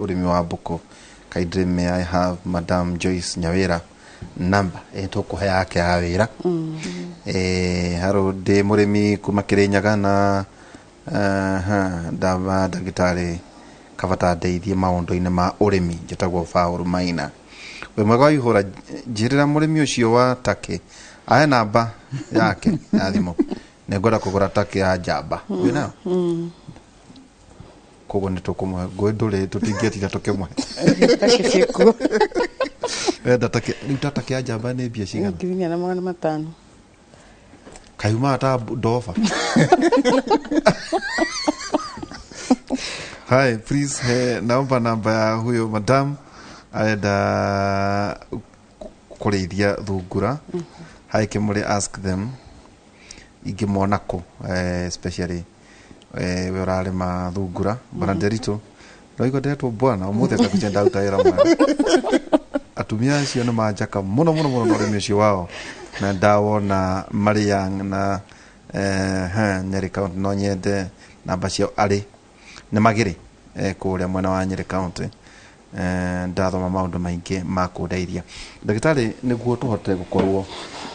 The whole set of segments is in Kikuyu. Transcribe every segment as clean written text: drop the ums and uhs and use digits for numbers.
Ũrĩmi wa mbũkũ. Kindly may I have Madam Joyce Nyawira number tũkũhe yake ya wĩra. Haro ndĩ mũrĩmi kuma Kĩrĩnyaga na ndaba ndagĩtarĩ kabata ndeithie maũndũ-inĩ ma ũrĩmi. Njĩtagwo Paul Maina. Wĩ mwega wa ihũra, njĩrĩra mũrĩmi ũcio wa takĩ ahe namba yake ya thimũ, nĩngwenda kũgũra takĩ ya njamba. Wĩnayo? Koguo nĩ tũkũmũhe ngũĩ ndũrĩ tũtingĩetira tũkĩmũhe. Takĩ ciĩkuo. Wenda takĩ rĩu ta takĩ ya njamba nĩ mbia cigana? 4,500. Kayumaga ta ndoba. Hi, please, naomba namba ya huyo madam arenda kũrĩithia thungura. Hi Kimuri, ask them ingĩmona kũ, especially we ũrarĩma thungura. Bwana Nderitu, ndĩraigua ndetwo bwana ũmũthĩ ngakucia ndaruta wĩra mwega. Atumia acio nĩ manjaka mũno mũno mũno na ũrĩmi ũcio wao, na ndawona marĩ young na Nyeri County. No nyende namba ciao, arĩ nĩ magĩrĩ kũrĩa mwena wa Nyeri County. Ndathoma maũndũ maingĩ ma kũndeithia ndagĩtarĩ nĩguo tũhote gũkorwo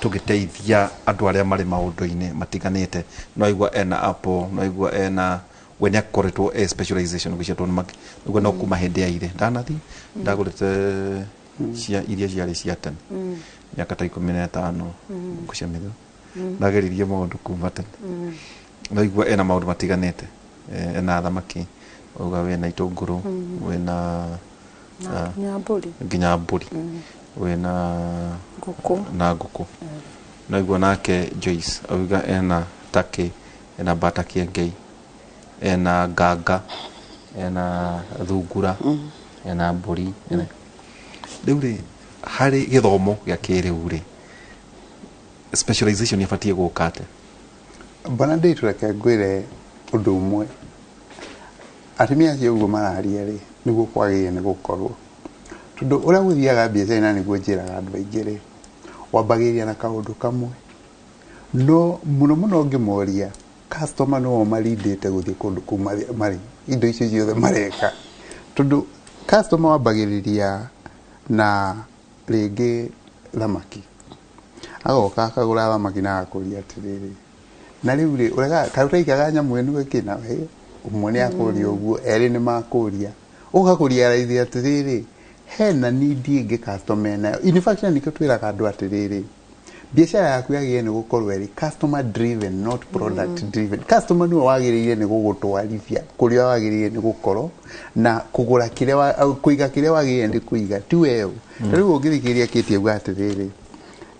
tũgĩteithia andũ arĩa marĩ maũndũ-inĩ matiganĩte. No igua ena apple, no igua ena we nĩ akoretwo e specialization gũcia tondũ nĩguo no kuma hĩndĩ ya ithe ndanathi ndagũrĩte cia iria ciarĩ cia tene mĩaka ta 15 ngũcia mĩthũ ndageririe maũndũ kuma tene. No igua ena maũndũ matiganĩte, ena thamaki, uga wĩna itũngũrũ, wĩna na nginya mbũri. Nginya mbũri, wĩna ngũkũ. Na ngũkũ. No igua nake Joyce auga ena takĩ, ena mbata kĩengei, ena nganga, ena thungura, ena mbũri. Rĩu rĩ, harĩ gĩthomo gĩa kĩrĩu rĩ, specialization ĩbatiĩ gũka atĩa? Bwana Nderitu, reke ngwĩre ũndũ ũmwe. Atumia acio ũguo mararia rĩ, nĩguo kwagĩrĩire nĩ gũkorwo, tondũ ũrĩa gũthiaga biacara na nĩguo njĩraga andũ aingĩ rĩ, wambagĩrĩria na kaũndũ kamwe, no mũno mũno ũngĩmoria customer no marindĩte gũthiĩ kũndũ kũu marĩ indo icio ciothe mareka, tondũ customer wambagĩrĩria na rĩngĩ thamaki, agoka akagũra thamaki na agakũria atĩrĩrĩ, na rĩu rĩ ũrega kaĩ ũtaigaga nyamũ ĩno ĩkĩ na we ũmwe nĩ akũria ũguo, erĩ nĩ makũria, ũgakũria atĩrĩrĩ, hena need ĩngĩ customer enayo. In fact, nĩkĩo twĩraga andũ atĩrĩrĩ, biacara yaku yagĩrĩire nĩ gũkorwo ĩrĩ customer driven, not product driven. Customer nĩwe wagĩrĩire nĩ gũgũtwarithia kũrĩa wagĩrĩire nĩ gũkorwo na kũgũra kĩrĩa kũiga kĩrĩa wagĩrĩire nĩ kũiga, ti weũ. Ta rĩu ũngĩthikĩrĩria Kate auga atĩrĩrĩ,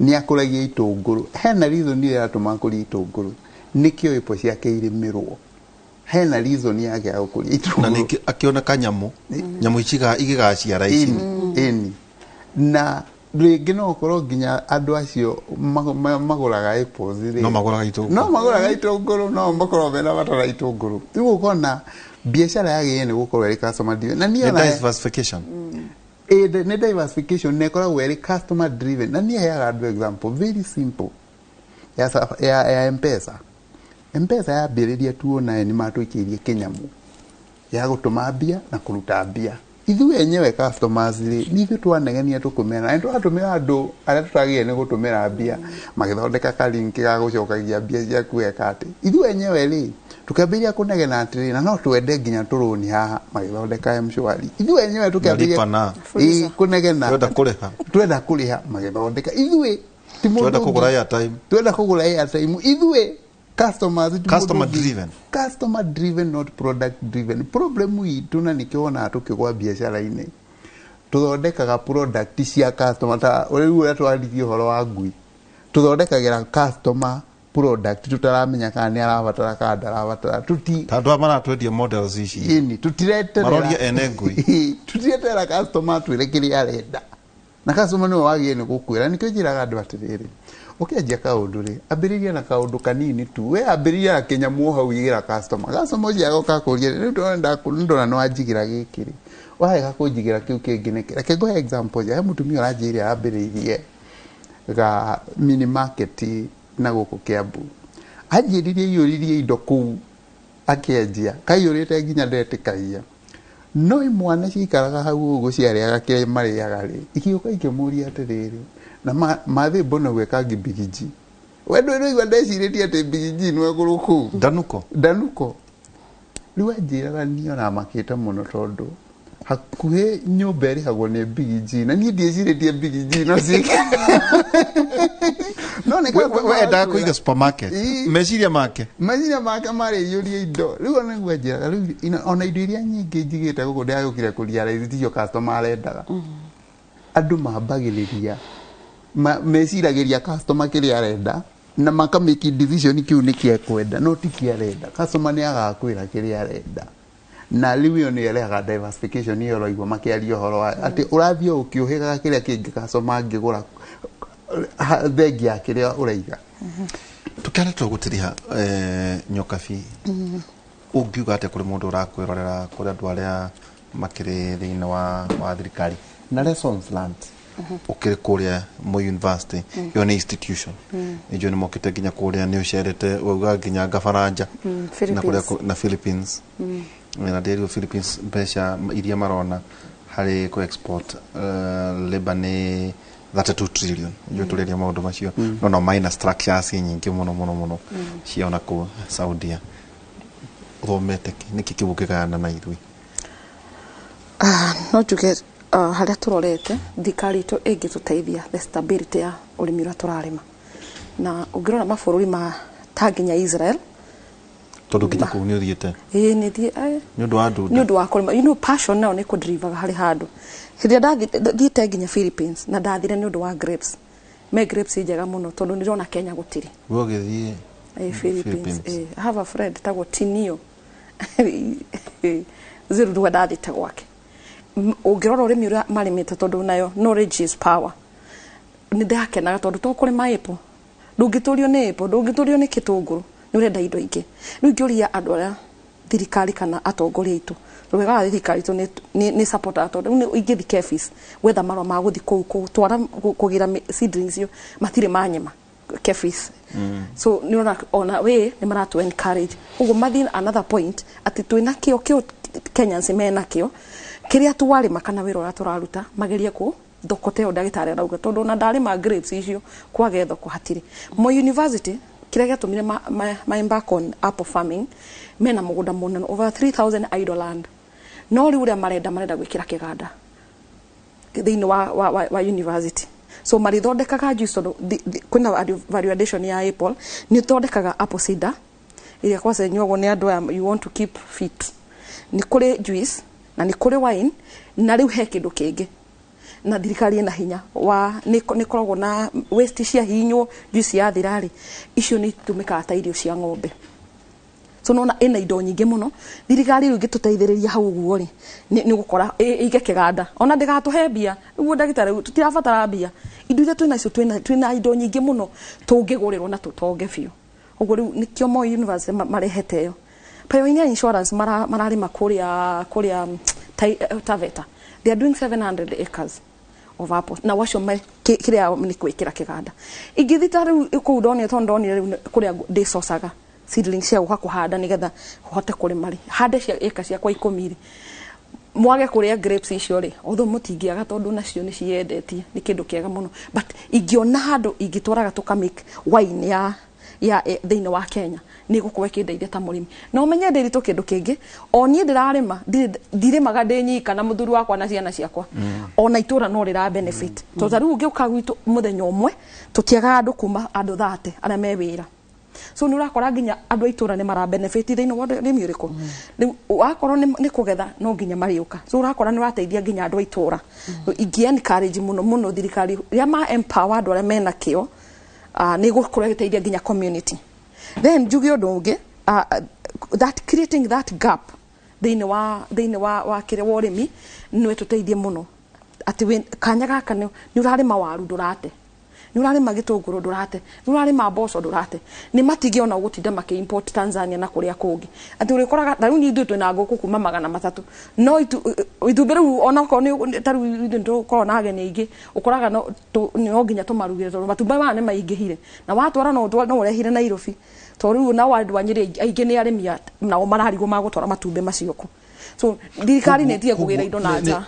nĩ akũragia itũngũrũ, hena reason ĩrĩa ĩratũma akũrie itũngũrũ, nĩkĩo ĩpo ciake irĩmĩrwo, hena reason yake ya gũkũria na itũngũrũ. Ningĩ akĩona kanyamũ nyamũ igĩgaciara ici. Ĩni, na rĩngĩ no ũkorwo nginya andũ acio magũraga apples rĩ, no magũraga itũngũrũ. No magũraga itũngũrũ, no makorwo mena bata na itũngũrũ. Rĩu ũkona biacara yagĩrĩire nĩ gũkorwo ĩrĩ customer driven na niĩ nĩ ona diversification. Ĩ, nĩ diversification na ĩkoragwo ĩrĩ customer driven. Na niĩ heaga andũ example very simple ya Mpesa. Mpesa yambĩrĩria tuona nĩ matũikĩirie kĩnyamũ ya gũtũma mbia na kũruta mbia. Ithuĩ enyewe customers rĩ, nĩ ithuĩ twanegenia tũkũmera na nĩtũratũmĩra andũ arĩa tũtagĩrĩire nĩ gũtũmĩra mbia, magĩthondeka kalink ga gũcokagia mbia ciaku eka atĩ ithuĩ enyewe rĩ tũkĩambĩrĩria kũnegena atĩrĩ, na no twende nginya tũrũni haha, magĩthondeka M-Shwari. Ithuĩ enyewe tũkĩambĩrĩria Lipa na. Ĩ, kũnegena. Twenda kũrĩha. Twenda kũrĩha, magĩthondeka. Ithuĩ ti mũndũ twenda ũngĩ. Kũgũra airtime. Twenda kũgũra airtime, ithuĩ customers ti mũndũ Customer ũngĩ. driven. Customer driven, not product driven. Problem itũ na nĩkĩo wonaga tũkĩgwa biacara-inĩ, tũthondekaga product cia customer. Ta rĩu ũrĩa twaririe ũhoro wa ngui, tũthondekagĩra customer product tũtaramenya kana nĩ arabatara kana ndarabatara. Tuti Ta andũ aya maratwendia models ici. Ĩni, tũtireterera. Maroria ene ngui. Tũtireterera customer atwĩre kĩrĩa arenda, na customer nĩwe wagĩrĩire nĩ gũkwĩra. Nĩkĩo njĩraga andũ atĩrĩrĩ, ũkĩanjia kaũndũ rĩ, ambĩrĩria na kaũndũ kanini tu. We ambĩrĩria na kĩnyamũ o hau, igĩra customer. Customer ũcio agoka akũrie, rĩu ndona nĩ wanjigĩra gĩkĩ rĩ, warega kũnjigĩra kĩu kĩngĩ nĩkĩ? Reke ngũhe example. He mũtumia ũranjĩrire ambĩrĩirie ga mini market na gũkũ Kiambu. Anjĩrire aiyũririe indo kũu, akĩenjia kaiyũrĩte nginya ndetĩkagia. No imwana ciikaraga hau ũguo ciarĩaga kĩrĩa marĩaga rĩ, ikiũka ikĩmũria atĩrĩrĩ, na mathĩ mbona gwĩka Big G, we ndũĩ ndecirĩtie atĩ Big G nĩwe gũrũ kũu. Danuko. Danuko. Rĩu anjĩraga niĩ ona makĩte mũno, tondũ hakuhĩ nyũmba ĩrĩhagwo nĩ Big G, na niĩ ndiĩcirĩtie Big G no ciĩke no nĩ We endaga kũiga supermarket. Ii. Meciria make. Meciria make marĩiyũria indo. Rĩu ona nĩguo anjĩraga, rĩu ona indo iria nyingĩ njigĩte gũkũ ndĩragĩũkire kũrealize ticio customer arendaga. Andũ mambagĩrĩria meciragĩria customer kĩrĩa arenda na makamake decision kĩu nĩ kĩekwenda, no ti kĩarenda. Customer nĩ agakwĩra kĩrĩa arenda, na rĩu ĩyo nĩ ĩrehaga diversification ĩyo ũraigua makĩaria ũhoro wa atĩ ũrathiĩ o ũkĩũhĩgaga kĩrĩa kĩngĩ customer angĩgũra thengia ya kĩrĩa ũraiga. Tukĩana tũgũtiriha nyokabi, ũngiuga atĩa kũrĩ mũndũ ũrakwĩrorera, kũrĩ andũ arĩa makĩrĩ thĩinĩ wa thirikari na lessons learned ũkĩrĩ kũrĩa Moi University? Ĩyo nĩ institution nĩnjũĩ nĩ mokĩte nginya kũrĩa, nĩ ũcerete wauga nginya Ngabaranja na kũrĩa Philippines. Na Philippines, na ndĩrirwo Philippines mbeca iria marona harĩ kũ export labor nĩ 32 trillion. Njũĩ tũrĩria maũndũ macio, no minor structures nyingĩ mũno mũno mũno cia ona kũu Saudia. Ũthomete kĩ? Nĩkĩ kĩu ũngĩgayana na ithuĩ? Ah, no njuge harĩa tũrorete thirikari itũ ĩngĩtũteithia the stability ya ũrĩmi ũrĩa tũrarĩma, na ũngĩrora mabũrũri ma ta nginya Israel. Tondũ nginya kũu nĩ ũthiĩte? Ĩĩ, nĩ thiĩ. Nĩ ũndũ wa Nĩ ndunda? ũndũ wa kũrĩma. Passion nayo nĩ kũdrivaga harĩ handũ. Hĩndĩ ĩrĩa thiĩte nginya Philippines, na ndathire nĩ ũndũ wa grapes, me grapes njega mũno, tondũ nĩndĩrona Kenya gũtirĩ. We ũgĩthiĩ Philippines. I have a friend tagwo Tinio Ziru, nĩwe ndathĩte gwake. Ũngĩrora ũrĩmi ũrĩa marĩmĩte, tondũ nayo knowledge is power, nĩ ndakenaga tondũ to kũrĩma apple ndũngĩtũrio nĩ apple, ndũngĩtũrio nĩ kĩtũngũrũ, nĩ ũrenda indo ingĩ. Rĩu ingĩũria andũ arĩa thirikari kana atongoria aitũ, wega wa thirikari itũ nĩ supportaga, tondũ rĩu ingĩthi KEPHIS gwetha marũa ma gũthi kũu gũtwara kũgĩra seedlings icio, matirĩ manyema KEPHIS. So nĩ ũrona ona we nĩ maratu encourage ũguo mathiĩ another point atĩ twĩna kĩo kĩo Kenyans mena kĩo kĩrĩa twarĩma kana wĩra ũrĩa tũraruta, magerie kũ thoko ta ĩyo ndagĩtarĩ arauga, tondũ ona ndarĩma grapes icio kwage thoko hatirĩ. Moi University kĩrĩa gĩatũmire ma embark on apple farming, mena mũgũnda mũnene, over 3000 idle land, no rĩu ũrĩa marenda gwĩkĩra kĩganda thĩinĩ wa university, so marĩthondekaga juice, tondũ kwĩna value addition ya apple. Nĩ thondekaga apple cider ĩrĩa kwaca ĩnyuagwo nĩ andũ aya you want to keep fit, nĩ kũrĩ juice na nĩ kũrĩ wine, na rĩu he kĩndũ kĩngĩ na thirikari ĩna hinya wa nĩ ĩkoragwo na waste cia hinywo, juice ya thirarĩ, icio nĩ itũmĩkaga ta irio cia ng'ombe. So nona ĩna indo nyingĩ mũno. Thirikari rĩu ĩngĩtũteithĩrĩria hau ũguo rĩ, nĩ gũkora ĩige kĩganda, ona ndĩgatũhe mbia ũguo ndagĩtarĩ, tũtirabatara mbia. Indo iria twĩna icio, twĩna indo nyingĩ mũno tũngĩgũrĩrwo na tũtonge biũ ũguo. Rĩu nĩkĩo Moi University marehete ĩyo Pioneer Insurance, mararĩma kũrĩa Taveta. They are doing 700 acres of apples, na wacio kĩrĩa nĩ gwĩkĩra kĩganda. Ingĩthiĩ ta rĩu kũu ndonire, tondũ ndonire rĩu kũrĩa ndĩcocaga seedling cia gũka kũhanda nĩgetha hote kũrĩma rĩ, hande cia ĩka ciakwa 10 rĩ, mwage kũrĩa grapes icio rĩ, although mũtingĩaga tondũ nacio nĩ ciendetie, nĩ kĩndũ kĩega mũno, but ingĩona handũ ingĩtwaraga tũka make wine ya thĩinĩ wa Kenya, nĩ gũkorwo ĩkĩndeithia ta mũrĩmi. Na ũmenye ndĩritũ kĩndũ kĩngĩ, o niĩ ndĩrarĩma, ndirĩmaga ndĩ nyika na mũthuri wakwa na ciana ciakwa, ona itũra no rĩra benefit, tondũ ta rĩu ũngĩũka gwitũ mũthenya ũmwe, tũtiagaga andũ kuma andũ 30 arĩa me wĩra. So nĩ ũrakora nginya andũ a itũra nĩ mara benefit thĩinĩ wa ũrĩmi ũrĩkũ. Rĩu wakorwo nĩ kũgetha, no nginya marĩũka, so ũrakora nĩ ũrateithia nginya andũ a itũra. Ingĩ encourage mũno mũno thirikari rĩrĩa ma empower andũ arĩa mena kĩo, nĩ gũkorwo ĩgĩteithia nginya community. Then njuge ũndũ ũngĩ, that creating that gap thĩinĩ wa kĩrĩa wa ũrĩmi nĩ ĩtũteithie mũno, atĩ kanya gaka nĩ ũrarĩma waru ndũrate, nĩ ũrarĩma gĩtũngũrũ ndũrate, nĩ ũrarĩma mboco ndũrate, nĩ matige ona gũtinda makĩ import Tanzania na kũrĩa kũngĩ, atĩ ũrĩkoraga ta rĩu ithuĩ twĩna ngũkũ kuma 300, no itumbĩ rĩu onakorwo nĩ ta rĩu ithuĩ nĩtũkoragwo na ageni aingĩ, ũkoraga no nginya tũmarugĩre, tondũ matumbĩ maya nĩ maingĩhire, na watwara no ũrehire Nairobi, tondũ rĩu nao andũ a Nyĩrĩ aingĩ nĩ arĩmi nao mararigwo magũtwara matumbĩ macio kũ. So thirikari nĩ ĩtige kũgĩra indo na nja.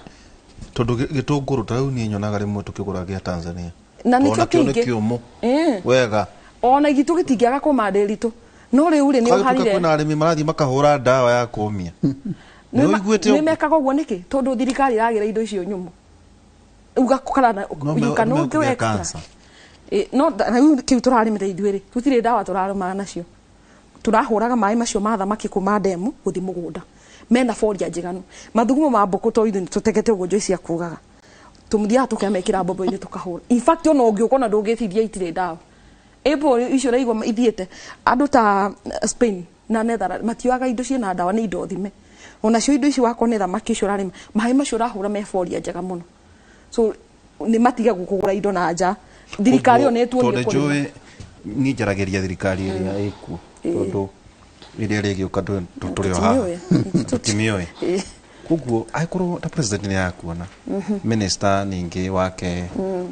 Tondũ gĩtũngũrũ ta rĩu niĩ nyonaga rĩmwe tũkĩgũra gĩa Tanzania. Na Tondũ nĩkĩo nakĩo nĩ kĩingĩ. kĩũmũ. Ĩĩ. Wega. Ona gitũ gĩtingĩaga kũma ndĩritũ, no rĩu rĩ, nĩ Kwagĩtuĩka ũharire. Kwĩna arĩmi marathiĩ makahũra ndawa ya kũmia. Nĩ ũiguĩte Nĩ ũguo? mekaga ũguo nĩkĩ? Tondũ thirikari ĩragĩra indo icio nyũmũ ugakorana. No You cannot do mekũgĩa extra. cancer. No rĩu kĩu tũrarĩmĩra ithuĩ rĩ, tũtirĩ ndawa tũrarũmaga nacio, tũrahũraga maĩ macio ma thamaki kuma ndemu gũthiĩ mũgũnda mena boria njiganu. Mathugumo ma mbũkũ, to ithuĩ tũtegete ũguo Joyce akugaga, tũmũthiaga tũkamekĩra mbombo-inĩ tũkahũra. In fact, ona ũngĩũka ona ndũngĩtithia, itirĩ ndawa. Apple icio ũraigua ithiĩte andũ ta Spain na Netherlands matioaga indo ciĩna ndawa, nĩ indo thime. Onacio indo ici wakorwo nĩ thamaki icio ũrarĩma, maĩ macio ũrahũra me boria njega mũno. So nĩ matige kũgũra indo na nja, thirikari ĩyo nĩ ĩtuonie tondũ kũrĩma. Njũĩ niĩ njaragĩria thirikari ĩrĩa ĩkuo, tondũ ĩrĩa ĩrĩgĩũka tũrĩ o haha. Tũtimĩũĩ. Tũtimĩũĩ. Ĩĩ. Koguo angĩkorwo ta president nĩ arakuona, minister ningĩ wake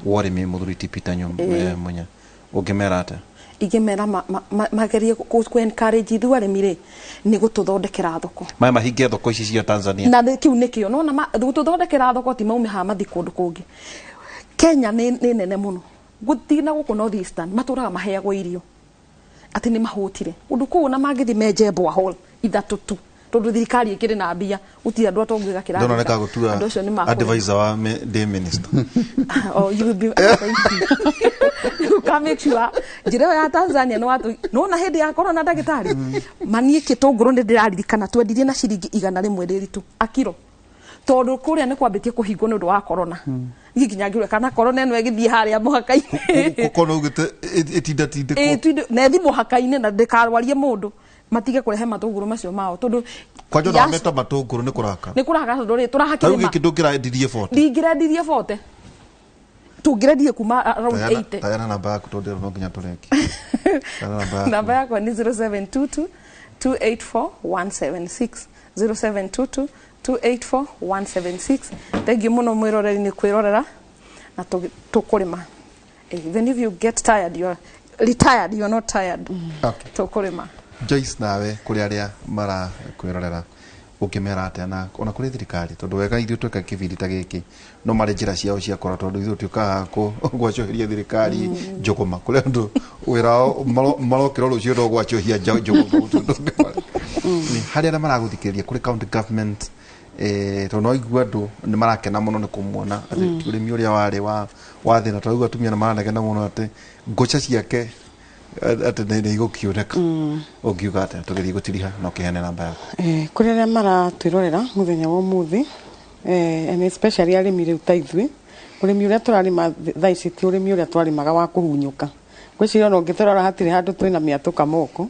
wa ũrĩmi, mũthuri ti Peter Munya, ũngĩmera atĩa? Ingĩmera magerie kũ encourage ithuĩ arĩmi rĩ, nĩ gũtũthondekera thoko. Maya mahinge thoko ici cia Tanzania. Na kĩu nĩkĩo nona gũtũthondekera thoko, ti maume haha mathi kũndũ kũngĩ. Kenya nĩ nene mũno, gũthiĩ na gũkũ North Eastern matũraga maheagwo irio atĩ nĩ mahũtire ũndũ kũu, na mangĩthiĩ menje borehole ithatũ tu, tondũ thirikari ĩkĩrĩ na mbia, gũtirĩ andũ atongu Ndona ĩgakĩra. nĩ kagũtua Andũ acio nĩ makũrĩma. Advisor wa day minister. Oh, you will be, thank you. You can make sure njĩra ĩyo ya Tanzania nĩ watu nona hĩndĩ ya corona, ndagĩtarĩ maniĩ kĩtũngũrũ nĩ ndĩraririkana twendirie na ciringi 100 rĩritũ akiro, tondũ kũrĩa nĩ kwambĩtie kũhingwo nĩ ũndũ wa corona. Niĩ nginya ngĩũria kana corona ĩno ĩgĩthiĩ harĩa mũhaka-inĩ. Kono ugĩte ĩtindatindĩkwo. Ĩ, na ĩthi mũhaka-inĩ na ndĩkarwarie mũndũ, matige kũrehe matũngũrũ macio mao tondũ Kwanja ona meta matũngũrũ nĩ kũrakara. Nĩ kũrakara tondũ rĩ Ta rĩu tũrahakĩrĩma. Gĩkĩ ndũngĩrendirie 40. Ndingĩrendirie 40, tũngĩrendirie kuma around 80. Tayana namba yaku, tondũ no nginya tũreke. Tayana namba yaku. Namba yakwa nĩ 0722 284 176, 0722 284 176. Thank you mũno mwĩroreri nĩ kwĩrorera na tũkũrĩma. Even if you get tired, you are retired, you are not tired. Okay. Tũkũrĩma. Joyce, nawe kũrĩ arĩa marakwĩrorera ũngĩmera atĩa, na ona kũrĩ thirikari? Tondũ wega ithuĩ tweka kĩbindi ta gĩkĩ, no marĩ njĩra ciao cia kora, tondũ ithuĩ tuĩkaga gwacũhĩria thirikari njũgũma. Kũrĩ andũ wĩra wao marokĩra rũciũ no gwacũhia njũgũma. Gũtirĩ ũndũ ũngĩ. Nĩ harĩ arĩa maragũthikĩrĩria kũrĩ county government, tondũ no igua andũ nĩ marakena mũno nĩ kũmuona atĩ ti ũrĩmi ũrĩa warĩ wa thĩna, tondũ rĩu atumia nĩ maranegena mũno atĩ ngũca ciake atĩ nĩ igũkiũnĩka. Ũngiuga atĩa tũgĩthiĩ gũtiriha na ũkĩheane namba yaku? Kũrĩ arĩa maratwĩrorera mũthenya wa ũmũthĩ, and especially arĩmi rĩu ta ithuĩ, ũrĩmi ũrĩa tũrarĩma thaa ici ti ũrĩmi ũrĩa twarĩmaga wa kũhunyũka. Ngwĩciria ona ũngĩtũrora hatirĩ handũ twĩna mĩatũka moko,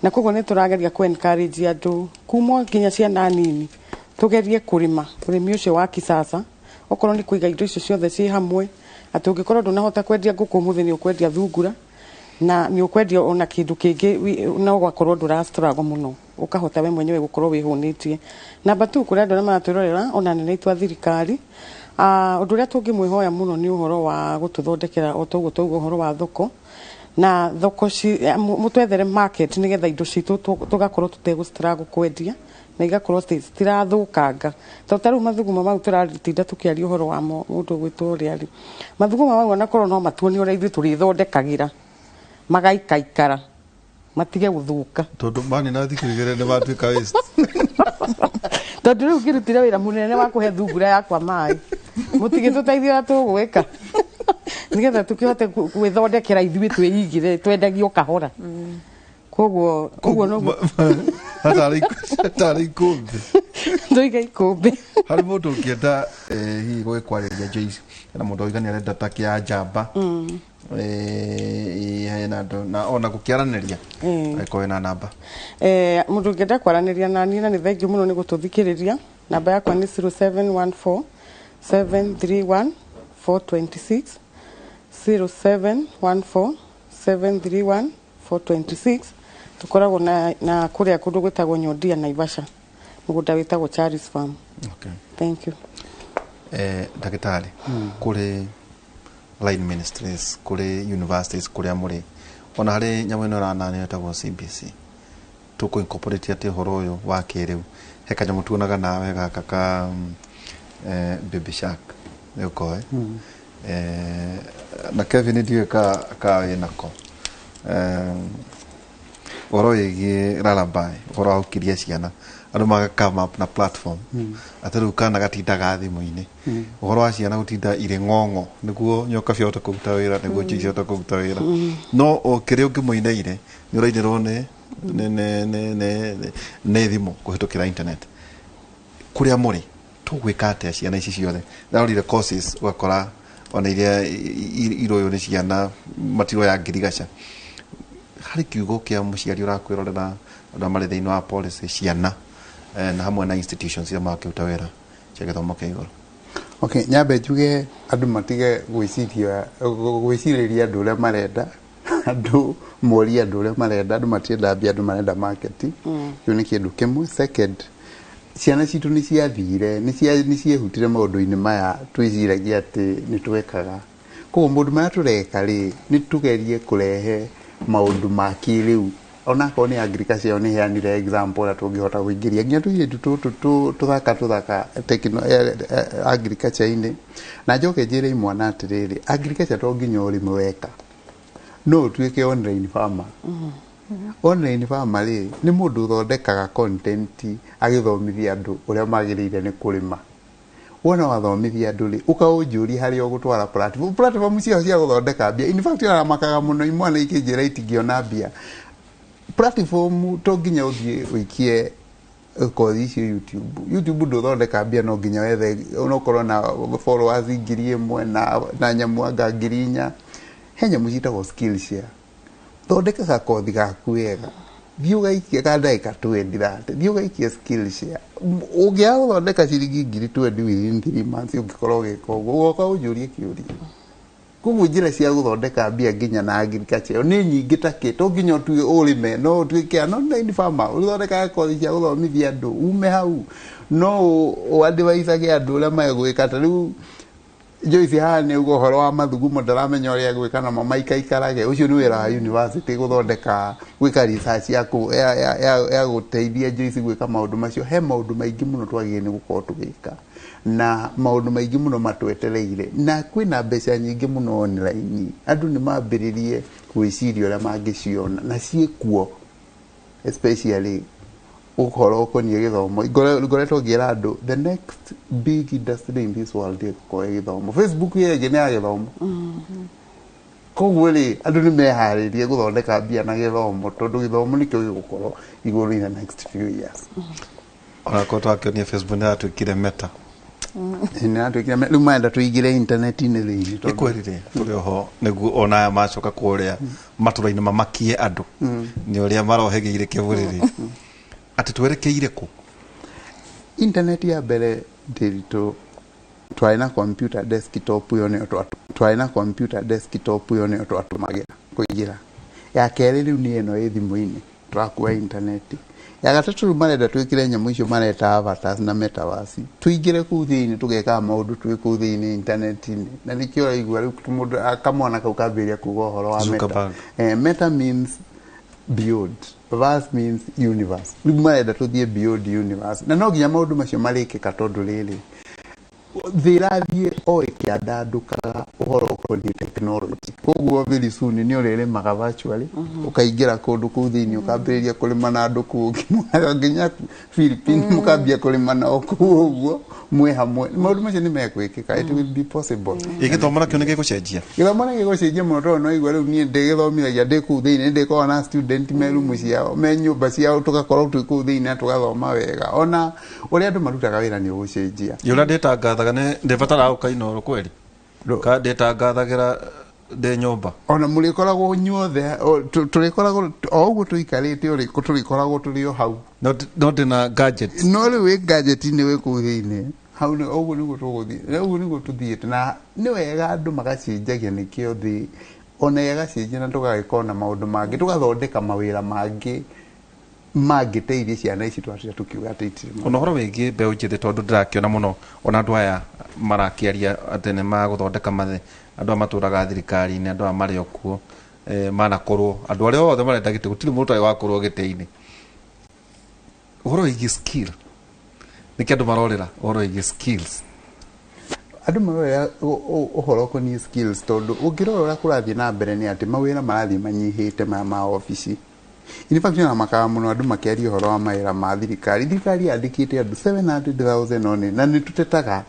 na koguo nĩ tũrageria kũ encourage andũ kuma nginya ciana nini tũgerie kũrĩma ũrĩmi ũcio wa kisasa, okorwo nĩ kũiga indo icio ciothe ciĩ hamwe, atĩ ũngĩkorwo ndũnahota kwendia ngũkũ ũmũthĩ, nĩ ũkwendia thungura na nĩ ũkwendia ona kĩndũ kĩngĩ no ũgakorwo ndũrastruggle mũno, ũkahota we mwenyewe gũkorwo wĩhũnĩtie. Namba tu, kũrĩ andũ arĩa maratwĩrorera ona nene itũ a thirikari, ũndũ ũrĩa tũngĩmwĩhoya mũno nĩ ũhoro wa gũtũthondekera o toguo toguo ũhoro wa thoko na thoko mũtwethere market, nĩgetha indo citũ tũgakorwo tũtegũ struggle kwendia na igakorwo citirathũkanga, tondũ ta rĩu mathugumo mau tũratinda tũkĩaria ũhoro wamo, mũndũ ũgwĩtwo ũrĩa rĩ, mathugumo mau onakorwo no matuonie ũrĩa ithuĩ tũrĩthondekagĩra magaikaikara matige gũthũka. Tondũ mani na thikũ igĩrĩ nĩ matuĩka waste. Tondũ rĩu ngĩrutire wĩra mũnene wa kũhe thungura yakwa maĩ, mũtigĩtũteithia ũrĩa tũgwĩka nĩgetha tũkĩhote gwĩthondekera ithuĩ twĩigire twendagio kahora. Koguo ũguo noguo. Hatarĩ ikũmbĩ. Tũige ikũmbĩ. Harĩ mũndũ ũngĩenda hihi gũgĩkwarĩria, Joyce, kana mũndũ oiga nĩ arenda ta kĩa njamba, hena andũ na ona gũkĩaranĩria, angĩkorwo wĩna namba. Mũndũ ũngĩenda kwaranĩria na niĩ, na nĩ thengiũ mũno nĩ gũtũthikĩrĩria, namba yakwa nĩ 0714 731 426, 0714 731 426. Tũkoragwo na kũrĩa kũndũ gwĩtagwo Nyondia, Naivasha, mũgũnda wĩtagwo Charis Farm. Okay. Thank you. Ndagĩtarĩ, kũrĩ line ministries, kũrĩ universities kũrĩa mũrĩ, ona harĩ nyamũ ĩno ĩrananio ĩtagwo CBC. Tũkũ incorporate atĩ ũhoro ũyũ wa kĩrĩu he kanyamũ tuonaga nawe gaka ka Baby Shark nĩ ũkoĩ na Kevin ndiũĩ ka wĩ nako ũhoro wĩgiĩ lullaby, ũhoro wa gũkiria ciana, andũ maga come up na platform atĩ rĩu kana gatindaga thimũ-inĩ, ũhoro wa ciana gũtinda irĩ ng'ong'o nĩguo nyoka ciahote kũruta wĩra, nĩguo njui cihote kũruta wĩra, no o kĩrĩa ũngĩmũinĩire nĩ ũrainĩrwo nĩ thimũ kũhĩtũkĩra internet. Kũrĩa mũrĩ tũgwĩka atĩa ciana ici ciothe? Ndarorire courses ũgakora ona iria iroywo nĩ ciana matiroya ngirigaca. Harĩ kiugo kĩa mũciari ũrakwĩrorera, arĩa marĩ thĩinĩ wa policy ciana na hamwe na institutions iria marakĩruta wĩra cia gĩthomo kĩa igũrũ. Okay, nyambe njuge andũ matige gwĩciria gwĩcirĩria andũ ũrĩa marenda, andũ morie andũ ũrĩa marenda. Andũ matienda mbia, andũ marenda market. Kĩu nĩ kĩndũ kĩmwe. Second, ciana citũ nĩ ciathire nĩ ciehutire maũndũ-inĩ maya twĩciragia atĩ nĩ twekaga. Koguo maũndũ marĩa tũreka rĩ, nĩ tũgerie kũrehe maũndũ ma kĩrĩu, onakorwo nĩ agriculture ĩyo nĩ heanire example ũrĩa tũngĩhota kũingĩria nginya tũirĩtu tũtũ tũthaka tũthaka agriculture-inĩ. Na njoke njĩre imwana atĩrĩrĩ, agriculture to nginya ũrĩme weka, no ũtuĩke online farmer. Online farmer rĩ, nĩ mũndũ ũthondekaga content agĩthomithia andũ ũrĩa magĩrĩire nĩ kũrĩma. Wona wathomithia andũ rĩ, ũkaũnjũria harĩa ũgũtwara platform ciao cia gũthondeka mbia. In fact, aramakaga mũno imwana ikĩnjĩra itingĩona mbia. Platform to nginya ũthiĩ ũikie kothi icio YouTube. YouTube ndũthondeka mbia, no nginya wethe no ũkorwo na followers 1000 na nyamũ anga 4000. He nyamũ ciĩtagwo Skillshare. Thondeka gakothi gaku wega, thiĩ ũgaikie ka ndagĩka 20 30, thiĩ ũgaikie Skillshare. Ũngĩaga gũthondeka ciringi 20,000 within 3 months, ũngĩkorwo ũgĩka ũguo, ũgoka ũnjũrie kĩũria. Koguo njĩra cia gũthondeka mbia nginya na agriculture ĩyo nĩ nyingĩ ta kĩ. To nginya ũtue ũrĩme, no ũtuĩke an online farmer, ũthondekaga kothi cia gũthomithia andũ ume hau, no ũadvisage andũ ũrĩa megwĩka. Ta rĩu Joyce haha nĩ uga ũhoro wa mathugumo, ndaramenya ũrĩa egwĩka namo maikaikarage. Ũcio nĩ wĩra wa university gũthondeka gwĩka research ya gũteithia Joyce gwĩka maũndũ macio. He maũndũ maingĩ mũno twagĩrĩire nĩ gũkorwo tũgĩka na maũndũ maingĩ mũno matwetereire, na kwĩna mbeca nyingĩ mũno online. Andũ nĩ mambĩrĩrie gwĩciria ũrĩa mangĩciona na ciĩkuo, especially ũhoro ũkoniĩ gĩthomo. Ngoretwo ngĩra andũ the next big industry in this world ĩgũkorwo ĩ gĩthomo. Facebook ĩyo ĩngĩ nĩ ya gĩthomo. Koguo rĩ, andũ nĩ meharĩrie gũthondeka mbia na gĩthomo, tondũ gĩthomo nĩkĩo gĩgũkorwo igũrũ in the next few years. Onakorwo twakĩonia Facebook nĩ yatuĩkire Meta. Nĩ rĩu marenda tũingĩre intaneti-inĩ thĩinĩ tondũ- Ĩkwĩrire tũrĩ oho nĩguo ona aya macoka kũrĩa matũra-inĩ mamakie andũ nĩ ũrĩa marohĩgĩire kĩbũrĩrĩ atĩ twerekeire kũ. Internet ya mbere ndĩritũ twarĩ na computer desktop, ĩyo nĩyo twarĩ na computer desktop, ĩyo nĩyo twatũmagĩra kũingĩra. Ya kerĩ rĩu nĩ ĩno ĩ thimũ-inĩ tũrakua internet. Ya gatatũ rĩu marenda twĩkĩre nyamũ icio mareta avatars na metaverse, tũingĩre kũu thĩinĩ tũgekaga maũndũ twĩ kũu thĩinĩ internet-inĩ. Na nĩkĩo ũraigua rĩu mũndũ kamwana kau kambĩrĩria kuga ũhoro wa meta. Zuckerberg. Meta means beyond, verse means universe. Rĩu marenda tũthiĩ beyond universe, na no nginya maũndũ macio marĩkĩka, tondũ rĩrĩ, thĩ ĩrathiĩ o ĩkĩandandũkaga ũhoro ũkoniĩ technology. Koguo very soon nĩ ũrĩrĩmaga virtually, ũkaingĩra kũndũ kũu thĩinĩ, ũkambĩrĩria kũrĩma na andũ kũu ũkĩmonaga nginya Philippines, mũkambia kũrĩma nao kũu ũguo mwĩ hamwe. Maũndũ macio nĩ mekwĩkĩka, it will be possible. Ĩ gĩthomo nakĩo nĩ gĩgũcenjia? Gĩthomo nĩ gĩgũcenjia mũno, tondũ no igua rĩu niĩ ndĩgĩthomithagia ndĩ kũu thĩinĩ, nĩ ndĩkoragwo na student me rumu ciao, me nyũmba ciao, tũgakorwo twĩ kũu thĩinĩ na tũgathoma wega. Ona ũrĩa andũ marutaga wĩra nĩ ũgũcenjia. Ĩ ũrĩa ndĩtangathaga nĩ ndĩbataraga gũka Inooro kweri ka ndĩtangathagĩra ndĩ nyũmba? Ona mũrĩkoragwo inyuothe tũrĩkoragwo o ũguo tũikarĩte, tũrĩkoragwo tũrĩ o hau. No ndĩna gadget. No rĩu wĩ gadget-inĩ wĩ kũu thĩinĩ hau ũguo nĩguo tũgũthiĩ, ũguo nĩguo tũthiĩte. Na nĩ wega andũ magacenjagia, nĩkĩo thĩ ona ĩgacenjia na tũgagĩkorwo na maũndũ mangĩ, tũgathondeka mawĩra mangĩ mangĩteithia ciana ici twatira tũkiuga atĩ itirĩ. Ona ũhoro wĩgiĩ mbeũ njĩthĩ, tondũ ndĩrakĩona mũno ona andũ aya marakĩaria atĩ nĩ magũthondeka mathe, andũ aya matũraga thirikari-inĩ, andũ aya marĩ o kuo manakorwo andũ arĩa othe marenda gĩtĩ, gũtirĩ mũndũ ũtarĩ wakorwo gĩtĩ-inĩ. Ũhoro wĩgiĩ skill, nĩkĩ andũ marorĩra ũhoro wĩgiĩ skills? Andũ marorera ũhoro ũkoniĩ skills tondũ ũngĩrora ũrĩa kũrathiĩ na mbere nĩ atĩ mawĩra marathiĩ manyihĩte maya ma obici. In fact, ona makaga mũno andũ makĩaria ũhoro wa mawĩra ma thirikari. Thirikari yandĩkĩte andũ 700,000 only, na nĩ tũtetaga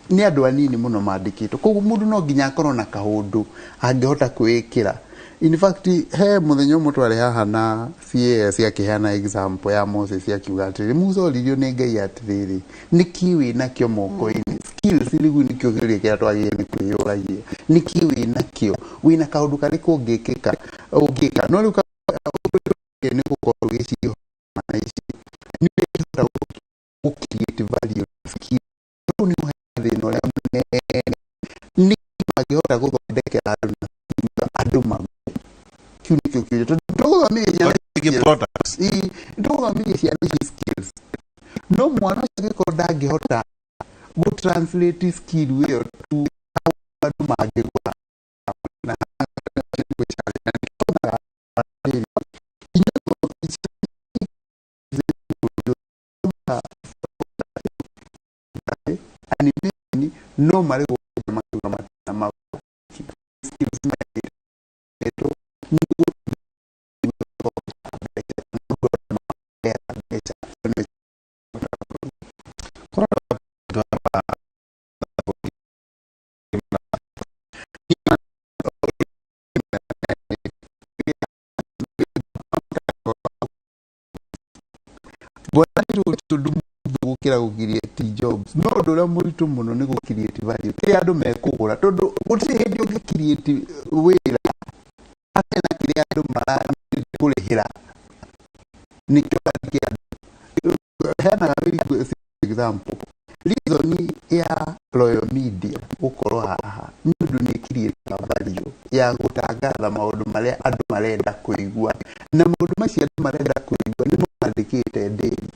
nĩ andũ anini mũno mandĩkĩtwo. Koguo mũndũ no nginya akorwo na kaũndũ angĩhota kwĩĩkĩra. In fact, he mũthenya ũmwe twarĩ haha na CAS akĩheana example ya Moses, akiuga atĩrĩrĩ, Musa oririo nĩ Ngai atĩrĩrĩ, nĩkĩ wĩ nakĩo moko-inĩ? Skills rĩu nĩkĩo kĩũria kĩrĩa twagĩrĩire nĩ kwĩyũragia, nĩkĩ wĩ nakĩo? Wĩna kaũndũ karĩkũ ũngĩkĩka ũngĩka? No rĩu nĩ gũkorwo ũgĩciria na ici nĩ ũrĩhota gũ create value skill. Rĩu nĩho he thĩna ũrĩa mũnene, nĩ mangĩhota gũthondekera andũ na andũ magũre. Kĩu nĩkĩo kĩũria, tondũ tũgũthomithia ciana Wĩgiĩ products. Ĩĩ, tũgũthomithia ciana ici skills, no mwana ũcio angĩkorwo ndangĩhota gũ translate skill ĩyo to how andũ mangĩgũra na animation, no marĩ gũkũ makiuga matina mawĩra, skills mahetwo nĩ mbeca. Bwana, tondũ gũkĩra gũ create jobs, no ũndũ ũrĩa mũritũ mũno nĩ gũ create value kĩrĩa andũ mekũgũra, tondũ gũtirĩ hĩndĩ ũngĩ create wĩra hatarĩ na kĩrĩa andũ marakũrĩhĩra. Nĩkĩo andĩke andũ heanaga very good example. Reason ya Royal Media gũkorwo haha nĩ ũndũ nĩ create value ya gũtangatha maũndũ marĩa andũ marenda kũigua, na maũndũ macio andũ marenda kũigua nĩmo mandĩkĩte ndĩri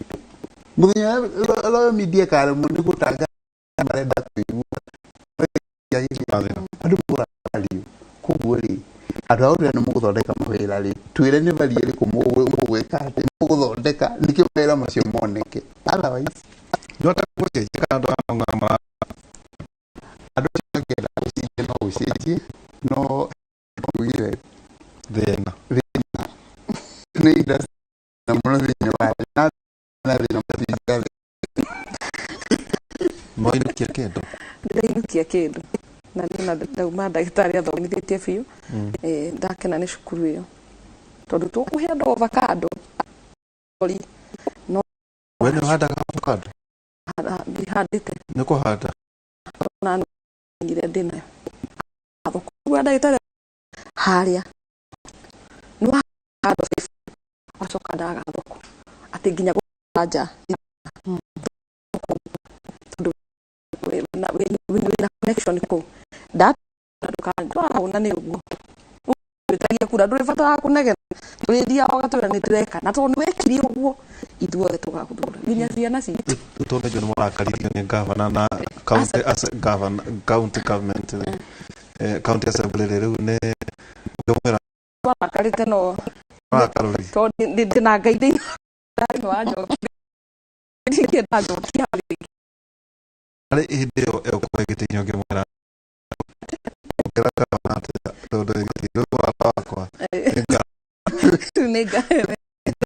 mũthenya ũrĩa Royal Media ĩkaremwo nĩ gũtangatha marenda kũigua, andũ magũraga value. Koguo rĩ, andũ a ũrĩa nĩ mũgũthondeka mawĩra rĩ, twĩre nĩ value ĩrĩkũ mũgwĩka atĩ mũgũthondeka nĩkĩo mawĩra macio moneke, otherwise Nĩwata gũcenjia kana andũ aya maugaga mara andũ acio mangĩenda gũcenjia no gũcenjie, no ugire thĩna. Thĩna nĩ industry na mũno thĩinĩ wa thĩ na thĩna matinga. Moinũkia kĩndũ. Ndĩrainũkia kĩndũ na niĩ na ndauma ndagĩtarĩ athomithĩtie biũ. Ndakena nĩ cukuru ĩyo tondũ tũkũhe andũ avocado no. We nĩ ũhandaga avocado? Ndihandĩte. Nĩ kũhanda. Na nyire ndĩnayo thoko wa ndagĩtarĩ harĩa nĩ wahanda, wacoka ndaga thoko atĩ nginya gũka nja tondũ wĩna connection kũu ndwahũna nĩ ũguo wĩtagia kura, ndũrĩ bata wa kũnegena, tũrĩthiaga ũgatwĩra nĩ tũreka, na tondũ nĩ wekire ũguo ithuothe tũgagũthura nginya ciana citũ. Rĩu tondũ najua nĩ mũrakaririo nĩ gavana na county governor, county government, county assembly rĩ, rĩu nĩ ũngĩmwĩra Twarakarĩte no marakarũri. Tondũ ndĩna Ngai thĩinĩ wanjokia, ndingĩenda njokia rĩngĩ. Harĩ hĩndĩ ĩyo egũkorwo gĩtĩ-inĩ, ũngĩmwĩra, ũngĩra gavana atĩa tondũ ĩ gĩtĩ rĩu mũrata wakwa Rĩu nĩ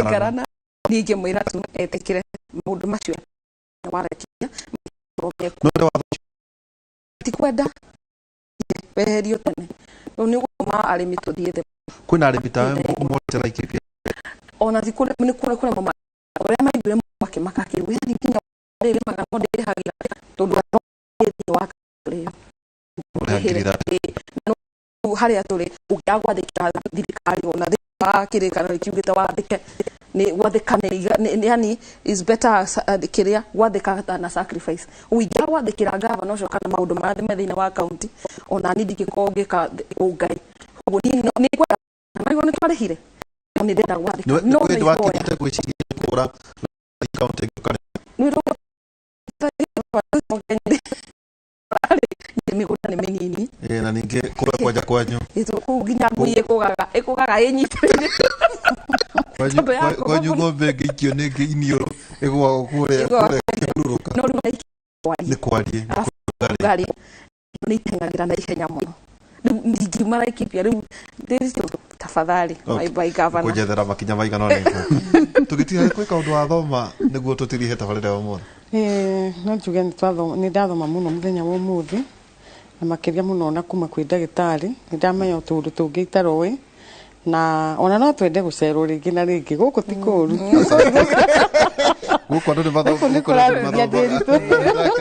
ngarana niĩ ingĩmwĩra tu etĩkĩre maũndũ macio warekia. No nĩ watho. Ti kwenda weherio tene, rĩu nĩ ũgũtũma arĩmi tũthiĩ thĩ. Kwĩna arĩmi tawe morĩte Laikipia? Ona ti nĩ kũremwo ũrĩa maiguire makĩmaka kĩu, yani nginya ndĩrĩmaga no ndĩrĩhagia tondũ thĩinĩ wa ĩyo. Ũrĩha 30,000. Na no harĩa tũrĩ ũngĩaga gwathĩkĩra thirikari, ona thĩinĩ wa kĩrĩkanĩro kiugĩte wathĩke nĩ gwathĩka nĩ yani is better kĩrĩa gwathĩka na sacrifice. Ũingĩaga gwathĩkĩra gavana ũcio kana maũndũ marĩa me thĩinĩ wa county, ona niĩ ndingĩkorwo ngĩka ũngai ũguo. Niĩ nĩ ngwenda marigwo nĩ twarĩhire, no nĩ ndĩrenda gwathĩka no nĩ nĩ ihoya. Wakinyĩte gwĩciria kũra county ĩngĩ? Nĩ mĩgũnda nĩ mĩnini. Na ningĩ kũrĩa kwanja kwanyu. Kũu nginya ngui ĩkũgaga ĩnyitĩrĩire. Kwanyu Tondũ yakũga kwanyu mũno. Ng'ombe ĩngĩikio nĩ ĩngĩ iniũrũ ĩgũaga kũrĩa Ĩgũaga. Kũrĩa kĩhurũrũka. No rĩu Nĩ kwarie. Arabu ngari nĩ iteng'agĩra na ihenya mũno. Rĩu ndingiuma Laikipia rĩu ndĩritũ, tafadhali, my my governor. Kũnjethera makinya maigana ũna tũgĩtiga gwĩka ũndũ wa thoma nĩguo tũtirihe tabarĩra ya ũmũthĩ. No njuge nĩ ndathoma mũno mũthenya wa ũmũthĩ, na makĩria mũno na kuma kwĩ ndagĩtarĩ nĩ ndamenya tũũndũ tũngĩ itaroĩ, na ona no twende gũcerwo rĩngĩ na rĩngĩ. Gũkũ ti kũũru. Gũkũ andũ nĩ Gũkũ nĩ kũratigia Ndĩritũ.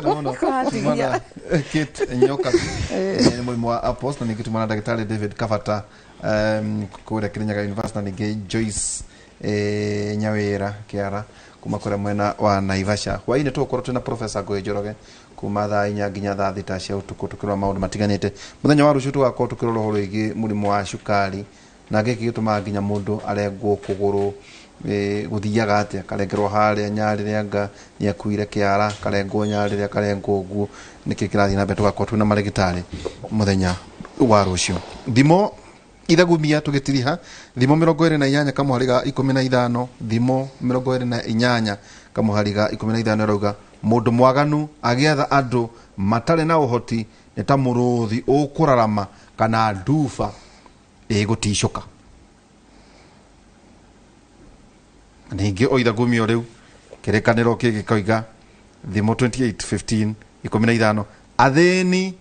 Mũno. Kũratigia. Kate Nyoka nĩ mũrimũ wa apples, na ningĩ tumana ndagĩtarĩ David Kabata kũrĩa Kirinyaga University, na ningĩ Joyce Nyawĩra Kĩara kuma kũrĩa mwena wa Naivasha. Hwaĩ-inĩ tũgũkorwo twĩna Professor Ngũĩ Njoroge kuma thaa 4 nginya thaa 6 cia ũtukũ, tũkĩrora maũndũ matiganĩte. Mũthenya wa rũciũ tũgakorwo tũkĩrora ũhoro wĩgiĩ mũrimũ wa cukari na gĩkĩ gĩtũmaga nginya mũndũ arengwo kũgũrũ. Gũthiaga atĩa karengerwo harĩa nyarĩrĩ, anga nĩ akuire kĩara, karengwo nyarĩrĩ, akarengwo ũguo, nĩkĩ kĩrathiĩ na mbere? Tũgakorwo twĩna marĩgĩtarĩ mũthenya wa rũciũ. Thimo ithagumia tũgĩtiriha, thimo 28 kamũhari ga 15, thimo 28 kamũhari ga 15 ĩrauga, mũndũ mwaganu agĩatha andũ matarĩ na ũhoti nĩ ta mũrũthi ũkũrarama kana nduba ĩgũticũka. Ningĩ o ithagumio rĩu, kĩrĩkanĩro kĩngĩ koiga, thimo 28:15, 15, athĩni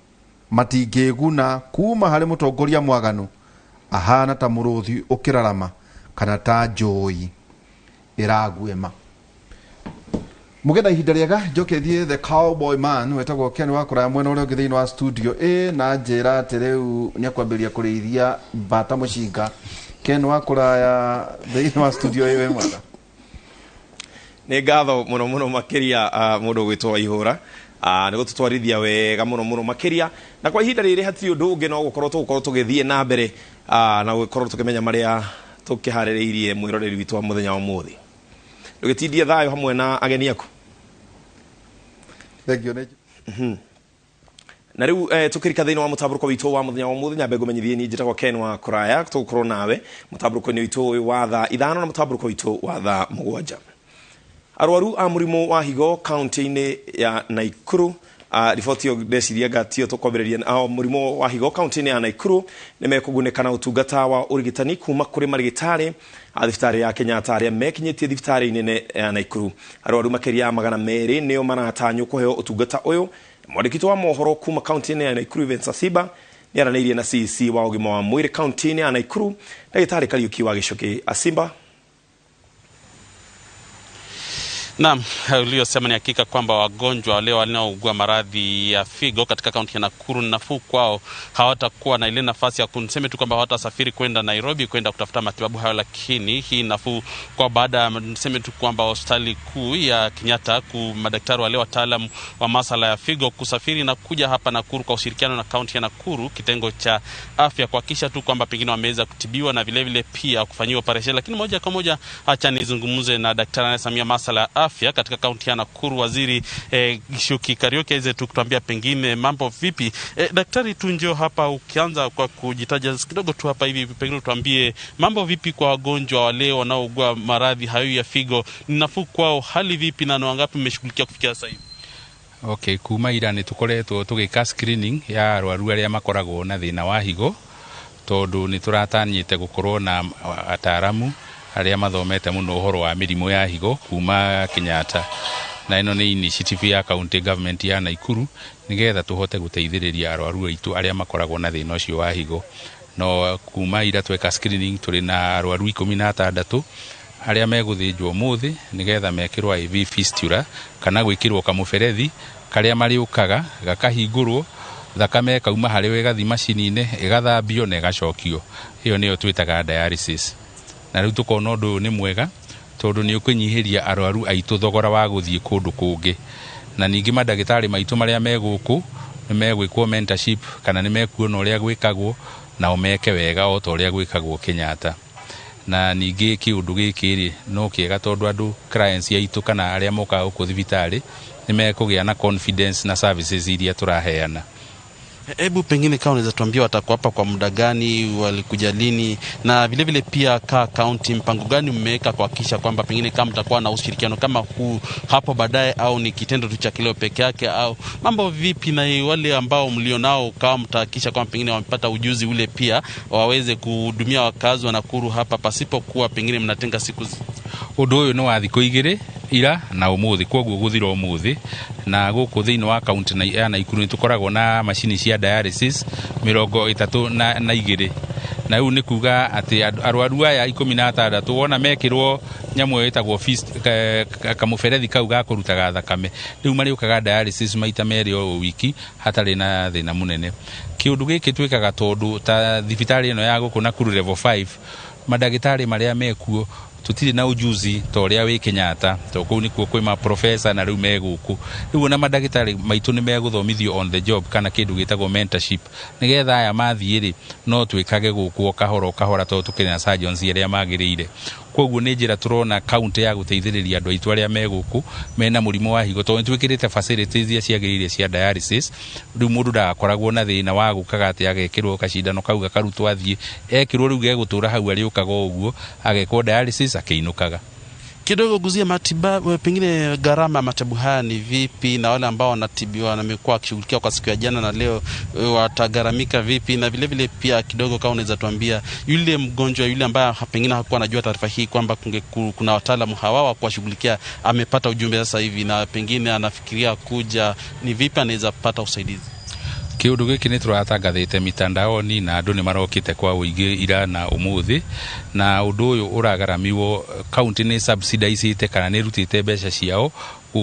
matingĩguna kuma harĩ mũtongoria mwaganu, ahana ta mũrũthi ũkĩrarama kana ta njũi ĩraguĩma. Mũgĩe na ihinda rĩega. Njoke thiĩ the cowboy man wetagwo Ken wa kũraya mwena ũrĩa ũngĩ thĩinĩ wa studio ĩ, na njĩra atĩ rĩu nĩ akwambĩrĩria kũrĩithia mbata mũcinga. Ken wa kũraya thĩinĩ wa studio ĩ, wĩ mwega? Nĩ ngatho mũno mũno makĩria, mũndũ ũgwĩtwo Waihũra, nĩ gũtũtwarithia wega mũno mũno makĩria. Na kwa ihinda rĩrĩ hatirĩ ũndũ ũngĩ no gũkorwo tũgũkorwo tũgĩthiĩ na mbere na gũkorwo tũkĩmenya marĩa tũkĩharĩrĩirie mwĩroreri witũ wa mũthenya wa ũmũthĩ. Ndũgĩtindie thayũ hamwe na ageni aku. Thank you nĩ Na rĩu tũkĩrika thĩinĩ wa mũtambũrũko witũ wa mũthenya wa ũmũthĩ, nyambe ngũmenyithie niĩ njĩtagwo Ken wa Kũraya. Tũgũkorwo nawe mũtambũrũko-inĩ witũ ũyũ wa thaa 5 na mũtambũrũko witũ wa thaa 7. Arwaru a mũrimũ wa higo kaunti-inĩ ya Naikuru, riboti ĩyo ndeciria ngatio tũkwambĩrĩria mũrimũ wa higo kaunti-inĩ ya Naikuru nĩ mekũgunĩka na ũtungata wa ũrigitani kuma kũrĩ marigĩtarĩ a thibitarĩ ya Kenyatta arĩa mekinyĩtie thibitarĩ nene ya Naikuru. Arwaru makĩria ya 200 nĩo maratanywo kũheo ũtungata ũyũ. Mwandĩki wa mohoro kuma kaunti-inĩ ya Naikuru Evans Asiba nĩ aranĩirie na CEC wa ũgima wa mwĩrĩ kaunti-inĩ ya Naikuru, ndagĩtarĩ Kariuki wa Gĩcũkĩ. Asimba. Naam, uliyosema ni hakika kwamba wagonjwa wale wanaougua maradhi ya figo katika kaunti ya Nakuru ni nafuu kwao, hawatakuwa na ile nafasi ya kuniseme tu kwamba hawatasafiri kwenda Nairobi kwenda kutafuta matibabu hayo, lakini hii nafuu kwa baada ya niseme tu kwamba hospitali kuu ya Kenyatta ku madaktari wale wataalam wa masala ya figo kusafiri na kuja hapa Nakuru kwa ushirikiano na kaunti ya Nakuru kitengo cha afya kuhakikisha tu kwamba pengine wameweza kutibiwa na vilevile pia kufanyiwa operesheni. Lakini moja kwa moja acha nizungumze na daktari anayesimamia masala ya afya katika kaunti ya Nakuru, Waziri Gichuki Kariuki, aweze tu kutuambia pengine mambo vipi. Daktari tu njoo hapa, ukianza kwa kujitaja kidogo tu hapa hivi, pengine tuambie mambo vipi kwa wagonjwa wale wanaougua maradhi hayo ya figo, ni nafuu kwao, hali vipi na ni wangapi mmeshughulikia kufikia sasa hivi? Okay, kuma ira nĩ tũkoretwo tũgĩka screening ya arwaru arĩa makoragwo na thĩna wa higo, tondũ nĩ tũratanyĩte gũkorwo na ataaramu arĩa mathomete mũno ũhoro wa mĩrimũ ya higo kuma Kenyatta, na ĩno nĩ initiative ya county government ya Nakuru nĩgetha tũhote gũteithĩrĩria arwaru aitũ arĩa makoragwo na thĩna ũcio wa higo. No kuma ira tweka screening, tũrĩ na arwaru 16 arĩa megũthĩnjwo ũmũthĩ nĩgetha mekĩrwo IV fistula, kana gwĩkĩrwo kamũberethi karĩa marĩũkaga gakahingũrwo, thakame ĩkauma harĩ ĩgathiĩ macini-inĩ, ĩgathambio na ĩgacokio. Ĩyo nĩyo twĩtaga dialysis. Na rĩu tũkona ũndũ ũyũ nĩ mwega tondũ nĩ ũkũnyihĩria arwaru aitũ thogora wa gũthiĩ kũndũ kũngĩ, na ningĩ mandagĩtarĩ maitũ marĩa me gũkũ nĩ megwĩkwo mentorship, kana nĩ mekuona ũrĩa gwĩkagwo, nao meke wega o ta ũrĩa gwĩkagwo Kenyatta. Na ningĩ kĩũndũ gĩkĩ rĩ, no kĩega tondũ andũ clients aitũ kana arĩa mokaga gũkũ thibitarĩ nĩ mekũgĩa na confidence na services iria tũraheana. Hebu pengine kama unaweza tuambia watakuwa hapa kwa muda gani, walikuja lini, na vile vile pia ka kaunti mpango gani mmeweka kuhakikisha kwamba pengine kama mtakuwa na ushirikiano kama huu hapo baadaye, au ni kitendo tu cha kileo peke yake, au mambo vipi? Na wale ambao mlionao kama mtahakikisha kwamba pengine wamepata ujuzi ule pia waweze kuhudumia wakazi wa Nakuru hapa pasipokuwa pengine mnatenga siku Undu uyu ni wa thikũ igĩrĩ, ira na ũmũthĩ, koguo gũthira ũmũthĩ. Na gũkũ thĩinĩ wa kaunti ya Naikuru nĩ tũkoragwo na macini cia dialysis 32, na rĩu nĩ kuga atĩ arwaru aya 16 wona mekĩrwo nyamũ ĩyo ĩtagwo kamũberethi kau ga kũrutaga thakame, rĩu marĩũkaga dialysis maita merĩ o wiki hatarĩ na thĩna mũnene. Kĩũndũ gĩkĩ twĩkaga tondũ ta thibitarĩ ĩno ya gũkũ Nakuru level 5, mandagĩtarĩ marĩa mekuo tutire na ujuzi ta ũrĩa wĩ Kenyatta, to kũu nĩkuo kwĩ ma professor na rĩu me gũkũ. Rĩu ona mandagĩtarĩ maitũ nĩ megũthomithio on the job kana kĩndũ gĩtagwo mentorship, nĩgetha aya mathiĩ rĩ no twĩkage gũkũ o kahora o kahora, tondũ tũkĩrĩ na surgeons arĩa magĩrĩire. Koguo nĩ njĩra tũrona kaunti ya gũteithĩrĩria andũ aitũ arĩa me gũkũ mena mũrimũ wa higo, tondũ nĩ twĩkĩrĩte facilities iria ciagĩrĩire cia dialysis. Rĩu mũndũ ndagakoragwo na thĩna wa gũkaga atĩ agekĩrwo gacindano kau gakarutwo athiĩ ekĩrwo, rĩu gegũtũra hau arĩũkaga o ũguo agekwo dialysis akĩinũkaga. Kidogo guzia matibabu, pengine gharama ya matibabu haya ni vipi, na wale ambao wanatibiwa na wamekuwa wakishughulikiwa kwa siku ya jana na leo watagharamika vipi? Na vile vile pia kidogo kama unaweza tuambia yule mgonjwa yule ambaye pengine hakuwa anajua taarifa hii kwamba kuna wataalamu hawa wa kuwashughulikia, amepata ujumbe sasa hivi na pengine anafikiria kuja, ni vipi anaweza pata usaidizi? Kiundu giki ni turatangathite mitandaoni na andu ni marokite kwa uingi ira na umuthi, na undu uyu uragaramiwo kaunti ni subsidizite kana ni rutite mbeca ciao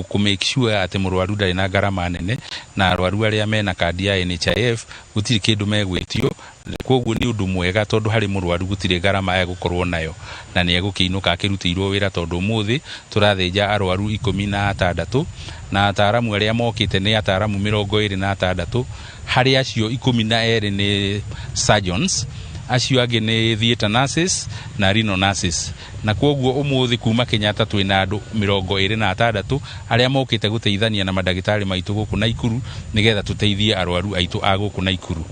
ku make sure ati murwaru ndari na ngarama nene, na arwaru aria mena kandi ya NHIF gutiri kindu megwitio. Koguo ni undu mwega tondu hari murwaru gutiri ngarama egukorwo nayo na ni egukiinuka akirutirwo wira, tondu umuthi turathinja arwaru 16 na ataramu aria mokite ni ataramu 26, hari acio 12 ni surgeons, acio angĩ nĩ theatre nurses na renal nurses. Na koguo umuthi kuma Kenyatta twina andu 26 aria mokite guteithania na mandagĩtarĩ maitũ gũkũ Naikuru nigetha tuteithie arwaru aitũ a gũkũ Naikuru.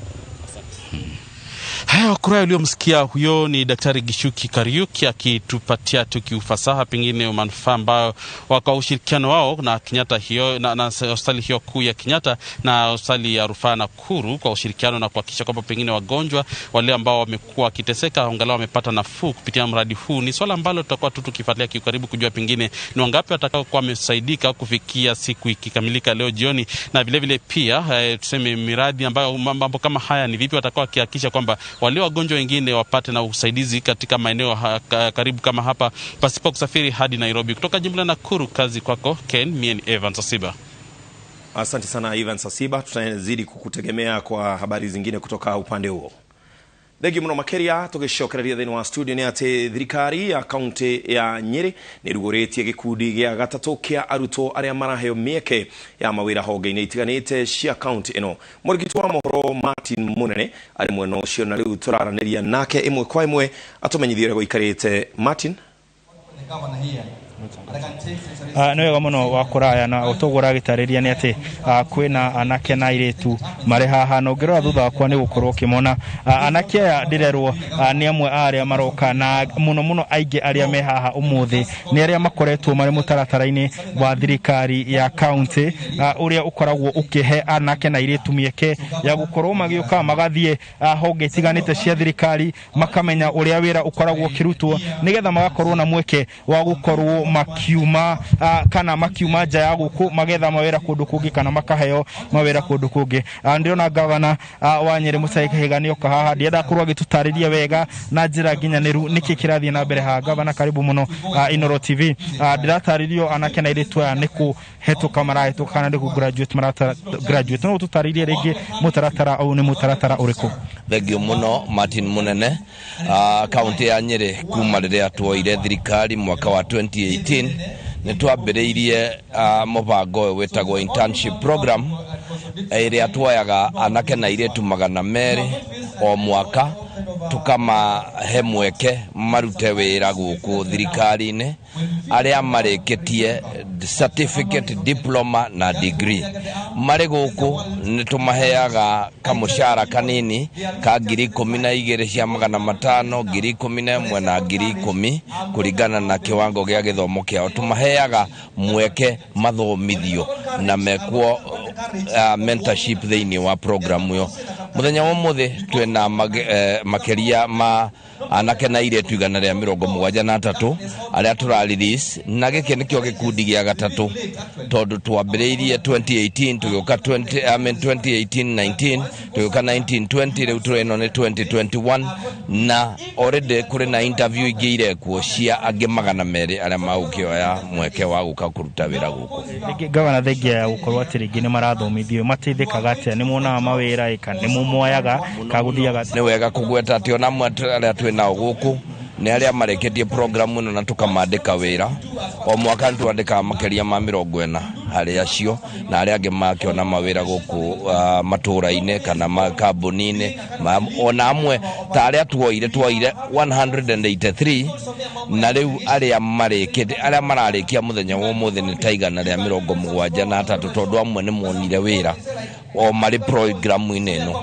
Haya, kura uliomsikia huyo ni Daktari Gichuki Kariuki akitupatia tu kiufasaha pengine manufaa ambayo kwa ushirikiano wao na Kenyatta hiyo na hospitali hiyo kuu ya Kenyatta na hospitali ya rufaa Nakuru kwa ushirikiano na kuhakikisha kwamba pengine wagonjwa wale ambao wamekuwa wakiteseka angalau wamepata nafuu kupitia mradi huu. Ni swala ambalo tutakuwa tu tukifuatilia kiukaribu kujua pengine ni wangapi watakao kuwa wamesaidika kufikia siku ikikamilika leo jioni, na vile vile pia tuseme miradi ambayo mambo kama haya ni vipi watakao kuhakikisha kwamba wale wagonjwa wengine wapate na usaidizi katika maeneo karibu kama hapa pasipo kusafiri hadi Nairobi. Kutoka jimbo la Nakuru, kazi kwako Ken, mie ni Evans Asiba. Asante sana Evans Asiba, tutazidi kukutegemea kwa habari zingine kutoka upande huo. Thengiũ mũno makĩria tũgĩcokereria thĩinĩ wa studio nĩ atĩ thirikari ya kaunti ya Nyĩrĩ nĩ ĩrugũrĩtie gĩkundi gĩa gatatũ kĩa arutwo arĩa maraheo mĩeke ya mawĩra honge-inĩ itiganĩte cia kaunti ĩno. Mũrigiti wa mohoro Martin Munene arĩ mwena ũcio na rĩu tũraranĩria nake ĩmwe kwa ĩmwe atũmenyithie ũrĩa gũikarĩte. Martin. Nĩ wega mũno wa kũraya na ũtoguo ũragĩtarĩria nĩ atĩ kwĩna anake na airĩtu marĩ haha, na ũngĩrora thutha wakwa nĩ gũkorwo ũkĩmona anake aya ndĩrerwo nĩ amwe a arĩa maroka, na mũno mũno aingĩ arĩa me haha ũmũthĩ nĩ arĩa makoretwo marĩ mũtaratara-inĩ wa thirikari ya kaunti ũrĩa ũkoragwo ũkĩhe anake na airĩtu mĩeke ya gũkorwo magĩũka magathiĩ honge itiganĩte cia thirikari, makamenya ũrĩa wĩra ũkoragwo ũkĩrutwo nĩgetha magakorwo na mweke wa gũkorwo makiuma kana makiuma nja ya gũkũ magetha mawĩra kũndũ kũngĩ kana makaheo mawĩra kũndũ kũngĩ. Ndĩrona gavana wa Nyĩrĩ Mũcai Kahiga nĩoka haha, ndienda korwo agĩtũtarĩria wega na njĩra nginyanĩru nĩkĩ kĩrathiĩ na mbere haha. Gavana, karibu mũno Inooro TV. Ndĩratarĩrio anake na airĩtu aya nĩ kũhetũka marahĩtũka kana nĩ kũ graduate marata graduate, no ũtũtarĩrie rĩngĩ mũtaratara ũyũ nĩ mũtaratara ũrĩkũ? Thengiũ mũno Martin Munene. Kaunti ya Nyĩrĩ kuma rĩrĩa tuoire thirikari mwaka wa 2018 nĩ twambĩrĩirie mũbango ũyũ wĩtagwo internship program ĩrĩa tuoyaga anake na airĩtu 200 O mwaka tukamahe mweke marute wĩra gũkũ thirikari-inĩ arĩa marĩkĩtie certificate, diploma na degree. Marĩ gũkũ nĩ tũmaheaga kamũcara kanini ka 12,500, 11,000 na 10,000 kũringana na kiwango gĩa gĩthomo kĩao. Tũmaheaga mweke mathomithio na mekwo mentorship thĩinĩ wa program ĩyo. Mũthenya wa ũmũthĩ twĩna makĩria ma anake na airĩtu 173 arĩa tũra release, na gĩkĩ nĩkĩo gĩkundi gĩa gatatũ tondũ twambĩrĩirie 2018 tũgĩũka 2018 19 tũgĩũka 19 20 rĩu tũrĩ ĩno nĩ 2021, na already kũrĩ na interview ingĩ irekwo cia angĩ 200 arĩa magũkĩoya mweke wa gũka kũruta wĩra gũkũ. Gavana, thengia ya gũkorwo atĩ rĩngĩ nĩ marathomithio, mateithĩkaga atĩa? Nĩ monaga mawĩra kana nĩ mũmoyaga kana gũthiaga? Nĩ wega kũgweta atĩ ona amwe arĩa twĩ nao gũkũ nĩ arĩa marĩkĩtie program ĩno na tũkamandĩka wĩra. O mwaka nĩ twandĩkaga makĩria ma 40 harĩ acio, na arĩa angĩ makĩona mawĩra gũkũ matũra-inĩ kana makambuni-inĩ. Ona amwe ta arĩa tuoire 183, na rĩu arĩa marĩkĩtie, arĩa mararĩkia mũthenya wa ũmũthĩ nĩ ta 173, tondũ amwe nĩ monire wĩra o marĩ programu-inĩ ĩno.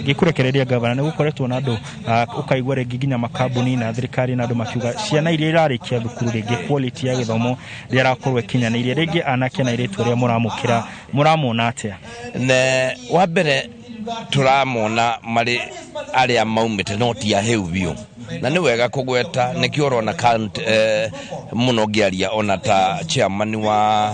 Ngĩkũrekereria gavana, nĩ gũkoretwo na andũ ũkaigua rĩngĩ nginya makambuni na thirikari na andũ makiuga ciana iria irarĩkia thukuru rĩngĩ quality ya gĩthomo ndĩrakorwo ĩkinyanĩirie, rĩngĩ anake na airĩtu arĩa mũramũkĩra mũramona atĩa? Ne wa mbere tũramona marĩ arĩa maumĩte no ti ahĩu biũ, na nĩ wega kũgweta nĩkĩo ũrona mũno ngĩaria ona ta chairman wa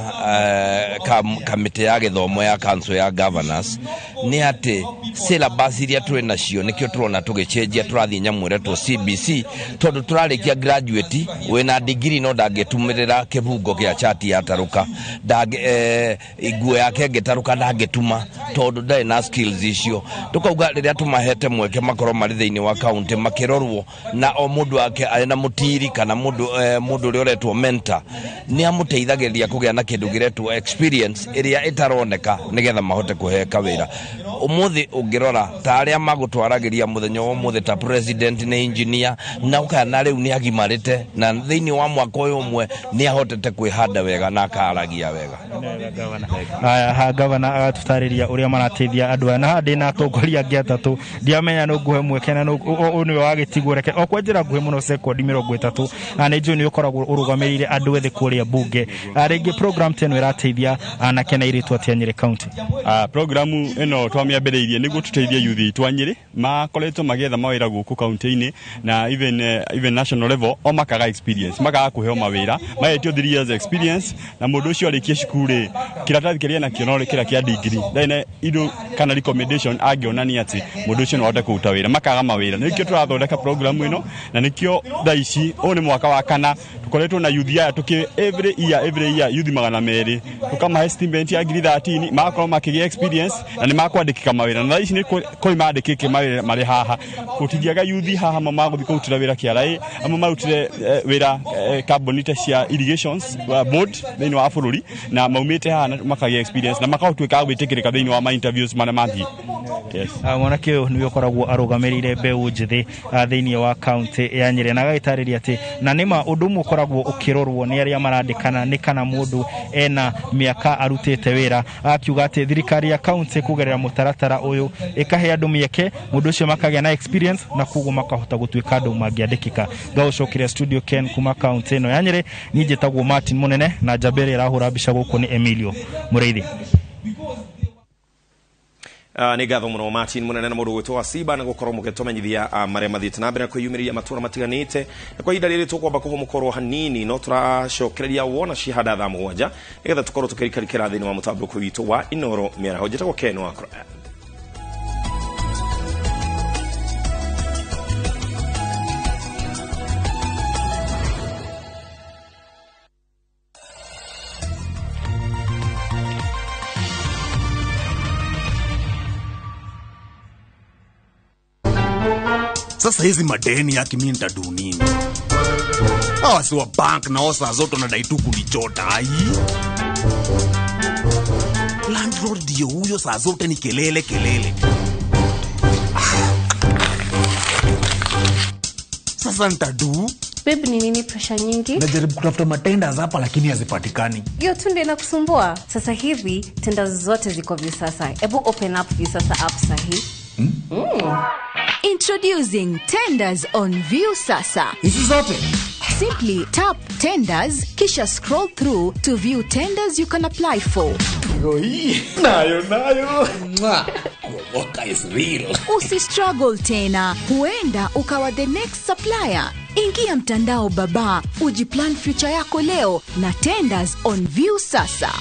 kamĩtĩ ya gĩthomo ya council ya governors, nĩ atĩ syllabus iria twĩ nacio nĩkĩo tũrona tũgĩcenjia, tũrathiĩ nyamũ ĩretwo CBC, tondũ tũrarĩkia graduate wĩna degree no ndangĩtumĩrĩra kĩbungo kĩa chati yatarũka, nguo yake ĩngĩtarũka ndangĩtuma tondũ ndarĩ na skills icio. Tũkauga rĩrĩa tũmahete mweke makorwo marĩ thĩinĩ wa county makĩrorwo na o mũndũ wake arĩ na mũtiri kana mũndũ ũrĩa ũretwo mentor, nĩ amũteithagĩrĩria kũgĩa na kĩndũ kĩretwo experience ĩrĩa ĩtaroneka nĩgetha mahote kũheka wĩra. Ũmũthĩ ũngĩrora ta arĩa magũtwaragĩria mũthenya wa ũmũthĩ ta president nĩ engineer, na ũkana rĩu nĩ agimarĩte na thĩinĩ wa mwaka ũyũ ũmwe nĩ ahotete kwĩhanda wega na akaragia wega. Aya, gavana agatũtarĩria ũrĩa marateithia andũ aya, na haha ndĩna atongoria angĩ atatũ, ndiamenya nũ ngũhe mweke na nũ nĩwe wagĩtigwo. Reke o kwa njĩra nguhĩ mũno sekondi 30, na nĩ njũĩ nĩ ũkoragwo ũrũgamĩrĩire andũ ethĩ kũrĩa mbunge. Rĩngĩ program ta ĩno ĩrateithia anake na airĩtu atĩa Nyĩrĩ County? Programu ĩno twamĩambĩrĩirie nĩguo tũteithie youth itũ a Nyĩrĩ makoretwo magĩetha mawĩra gũkũ kaunti-inĩ na even national level, o makaga experience, makaga kũheo mawĩra, magetio 3 years experience, na mũndũ ũcio arĩkie cukuru rĩ, kĩratathi kĩrĩa enakĩo no kĩrĩa kĩa degree, ndarĩ na indo kana recommendation angĩonania atĩ mũndũ ũcio no ahote kũruta wĩra, makaga mawĩra. Nĩkĩo tũrathondeka program ĩno, na nĩkĩo thaa ici ũyũ nĩ mwaka wa kana tũkoretwo na youth aya tũkĩ every year youth 200 tũkamahe stipend ya 13,000, magakorwo makĩgĩa experience na nĩ makwandĩkĩka mawĩra. Na thaa ici nĩ kũrĩ mandĩkĩke mawĩra marĩ haha, gũtingĩaga youth haha amwe magũthiĩ kũrutĩra wĩra KRA, amwe marutire wĩra kambuni ta cia irrigations board thĩinĩ wa bũrũri, na maumĩte haha na makagĩa experience na makahota gwĩtĩkĩrĩka thĩinĩ wa ma interviews marĩa mathiĩ. Yes. Mwanake ũyũ nĩwe ũkoragwo arũgamĩrĩire mbeũ njĩthĩ thĩinĩ wa kaunti ya Nyĩrĩ, na agagĩtarĩria atĩ na nĩma ũndũ ũmwe ũkoragwo ũkĩrorwo nĩ arĩa marandĩkana nĩ kana mũndũ ena mĩaka arutĩte wĩra. Akiuga atĩ thirikari ya kaunti kũgerera mũtaratara ũyũ ĩkahe andũ mĩeke, mũndũ ũcio makagĩa na experience na koguo makahota gũtuĩka andũ mangĩandĩkĩka. Ngagũcokeria studio Ken kuma kaunti ĩno ya Nyĩrĩ. Niĩ njĩtagwo Martin Mũnene, na njamba ĩrĩa ĩrahũra mbica gũkũ nĩ Emilio Mũrĩithi. Nĩ ngatho mũno Martin Mũnene na mũndũ gwĩtwo wa Siba na gũkorwo mũgĩtũmenyithia marĩa mathiĩte na mbere na kwĩyumĩria matũra matiganĩte. Na kwa ihinda rĩrĩ tũkwamba kũhũmũkorwo hanini, no tũracokereria wona cihanda thaa 7 nĩgetha tũkorwo tũkĩrikarikĩra thĩinĩ wa mũtambũrũko witũ wa Inoro Mĩaraho. Njĩtagwo Ken wa Kũraya. Sasa hizi madeni yake mimi nitadu nini? Hawa si wa bank na saa zote wanadai tu kunichota. Ai. Landlord ndio huyo, saa zote ni kelele kelele. Sasa ntadu. Babe, ni nini pressure nyingi? Najaribu kutafuta matenders hapa lakini hazipatikani. Hiyo tu ndio inakusumbua. Sasa hivi tenda zote ziko Viusasa. Ebu open up Viusasa app sahi. Introducing Tenders on Viusasa. Hizi zote. Simply tap tenders kisha scroll through to view tenders you can apply for. Nayo nayo. Kuokoka is real. Usistruggle tena, huenda ukawa the next supplier. Ingia mtandao baba, ujiplan future yako leo na Tenders on Viusasa.